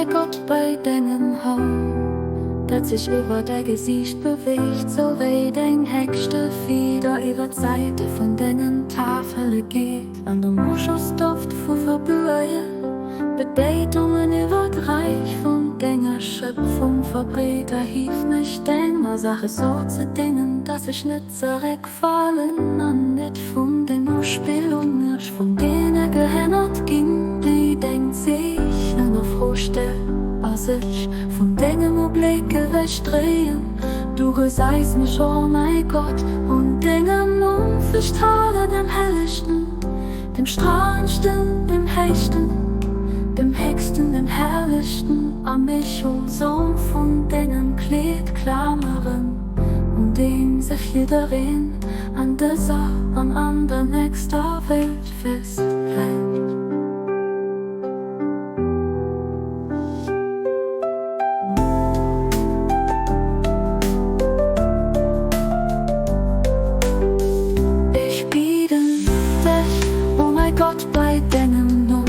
mäi Gott, bei dengem Hauch, dat sech iwwer däi Gesiicht beweegt, sou wéi deng héchste Fieder iwwer d'Säite vun dengen Tafele geet, an de Moschusdoft vu verbuerge Bedéitungen iwwer d'Räich vun denger Schëpfung verbreet, erhief mech denger Saach esou ze déngen, dass ech net zeréckfalen an net vun den Uspillunge vun deene gehënnert ginn, déi deng Zeechen a Fro stellen a sech vun dengem Ubléck ewech dréien. Du gesäis mech, o mäi Gott, un dengem Numm festhalen, dem Hellegsten, dem Strahlendsten, dem Héichsten, dem Héchsten, dem Herrlechsten, a mech um Som vun dengem Kleed klameren, un deem sech jiddereen an dëser an an der nächster Welt festhält. Ech bieden dech, o mäi Gott, bei dengem Numm,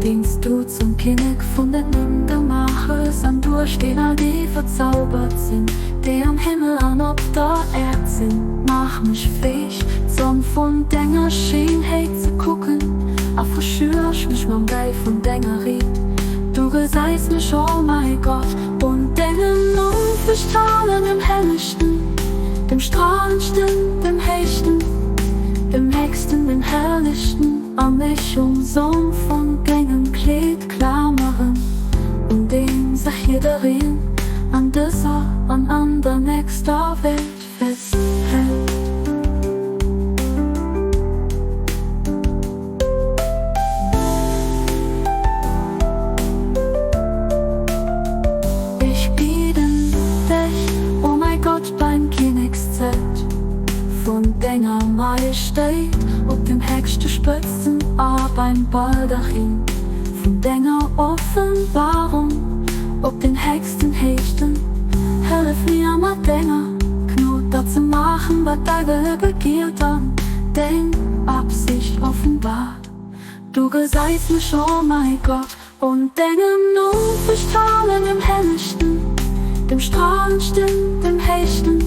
deen s du zum Kinnek vun den Numm gemaach hues, an duerch deen all déi verzaubert sinn, déi am Himmel an op der Äerd sinn, maach mech fäeg, d'Sonn vun denger Schéinheet ze kucken, a verschürch mech mam Wäi vun denger Ried. Du gesäis mech, o mäi Gott, un dengem Numm verstrahlen, dem Hellegsten, dem Strahlendsten, dem Héichsten, dem Héchsten, dem Herrlichsten, a mech um Som vun dengem Kleed klameren, un deem sech jiddereen an dëser an an der nächster Welt festhält. Ech bieden dech, o mäi Gott, beim Kinnekszelt vun denger Majestéit, op den héchste Spëtzen a beim Baldachin vun denger Offenbarung, op den héchsten Héichten, hëllef mir mat denger Gnod dat ze maachen, wat däi Wëlle begiert an deng Absicht offenbart. Du gesäis mech, o mäi Gott, un dengem Numm verstrahlen, dem Hellegsten, dem Strahlendsten, dem Héichsten,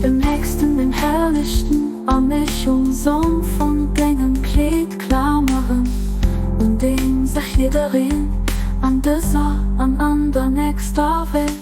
dem Héchsten, dem Herrlichsten, a mech um Som vun dengem Kleed klameren, un deem sech jiddereen an dëser an an der nächster Welt.